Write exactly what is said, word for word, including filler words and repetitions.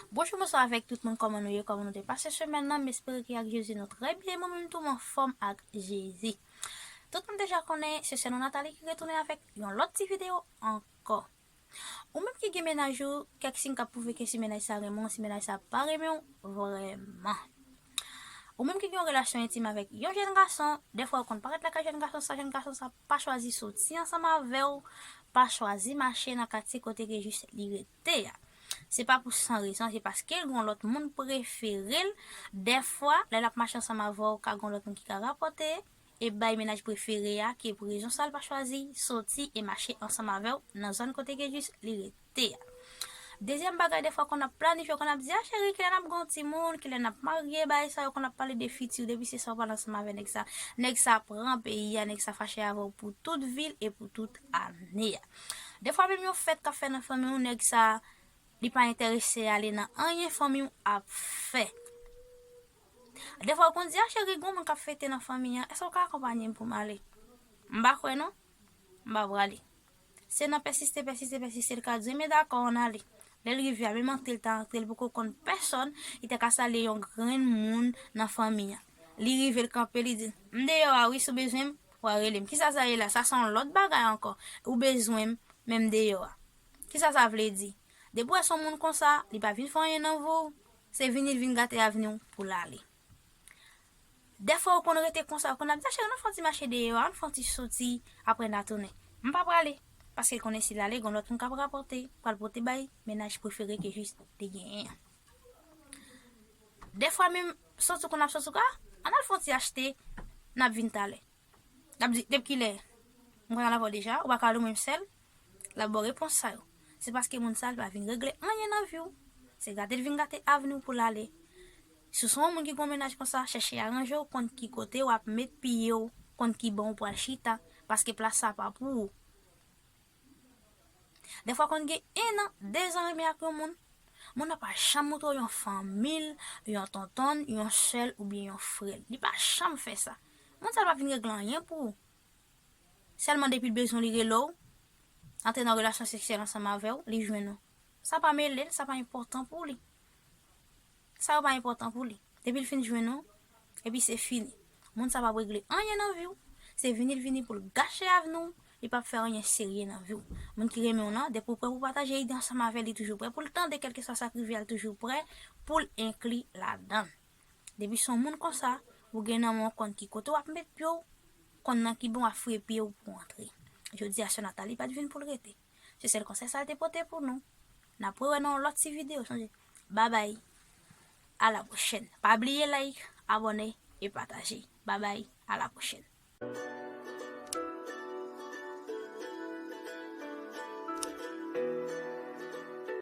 Bonjou, bonswa avèk tout moun, kòman nou ye, kòman nou te pase semèn nan? M espere ke ak Jezi nou trè byen, mwen menm tou m anfòm ak Jezi. Tout moun deja konnen, se sè nou Nathalie ki retounen avèk yon lòt ti videyo ankò. Ou menm ki gen mennaj ou, kèk siy k ap pwouve ke si mennaj sa renmen w, si mennaj sa pa renmen w vrèman. Ou menm ki gen yon relasyon entim avèk yon jèn gason, dèfwa ou konn parèt lakay jèn gason sa, jèn gason sa pa chwazi soti ansanm avè w, pa chwazi mache nan katye kote ke jis li rete a. Se pa pou san rezon, se paske gon lòt moun prefere l. Dèfwa, lè l ap mache ansanm avè w, ka gon lòt moun ki ka rapòte e bay mennaj prefere a ke rezon sa l pa chwazi soti e mache ansanm avè w nan zòn kote ke jis li rete a. Dezyèm bagay, dèfwa konn ap planifye, konn ap di, a cheri, kilè n ap gen yon timoun, kilè n ap marye, bagay sa yo konn ap pale de fiti, depi se sa w pale ansanm avè nèg sa. Nèg sa pran peyi a, nèg sa fache avè w pou tout vi l e pou tout ane a. Dèfwa menm yon fèt k ap fèt nan fanmi w, nèg sa li pa enterese ale nan anyen fanmi w ap fè. Dèfwa ou konn di, a cheri, gon moun k ap fete nan fanmi an, èske w ka akonpanye m pou m ale? M pa kwè non, m pa prale. Se nan pèsiste, pèsiste, pèsiste, l ka di, men dakò, ann ale. Lè l rive a, menm antre l ta antre, l poko konn pèsòn, li te ka salye yon grenn moun nan fanmi an. Li rive, l kanpe, li di, m deyò a wi, si w bezwen m, w a rele m. Kisa sa ye la? Sa se yon lòt bagay ankò. Ou bezwen m, men m deyò a. Kisa sa vle di? Depi w wè se yon moun konsa, li pa vin fè anyen nan vi w, se vini l vin gate avni w pou l ale. Dèfwa ou konn rete konsa, ou konn ap di, a cheri, ann fè yon ti mache deyò, ann fè yon ti soti, apre n a tounen. M pa prale, paske l konnen si l ale, gon lòt moun k ap rapòte, pral pote bay mennaj prefere ke jis li genyen an. Dèfwa menm, soti ou konn ap soti ou ka, ann al fè yon ti achte, n ap vin talè. L ap di, depi kilè? M konn al avè w deja, ou pa ka al ou menm sèl? L ap ba w repons sa yo. Se paske moun sa a, li pa vin regle anyen nan vi w. Se gate l vin gate avni w pou l ale. Si w se yon moun ki gen yon mennaj konsa, chèche aranje w, konn ki kote w ap met pye w, konn ki ban w pral chita, paske plas sa pa pou ou. Dèfwa konn gen en an, de zan renmen ak yon moun, moun nan pa janm montre w yon fanmi l, yon tonton l, yon sè l oubyen yon frè l. Li pa janm fè sa. Moun sa a pa vin regle anyen pou ou. Sèlman depi l bezwen w, li rele w, antre nan relasyon seksyèl ansanm avè w, li jwenn ou. Sa pa mele l, sa pa enpòtan pou li. Sa yo pa enpòtan pou li. Depi l fin jwenn ou, epi se fini. Moun sa p ap regle anyen nan vi w. Se vini l vini pou l gache avni w, li p ap fè anyen serye nan vi w. Moun ki renmen w lan, depi w prè pou pataje ide ansanm avè l, li toujou prè pou l tande, kèlkeswa sa k rive a, li toujou prè pou l enkli ladan l. Depi se yon moun konsa, ou gen nan men w, konn ki kote w ap met pye w, konn nan ki bò w ap fouye pye w pou w antre. Jodi a, sè Nathalie pa t vin pou l rete. Se sèl konsèy sa l te pote pou nou. N ap rewè nan yon lòt ti videyo, sonje. Babay. A la pwochèn. Pa bliye like, abòne e pataje. Babay. A la pwochèn.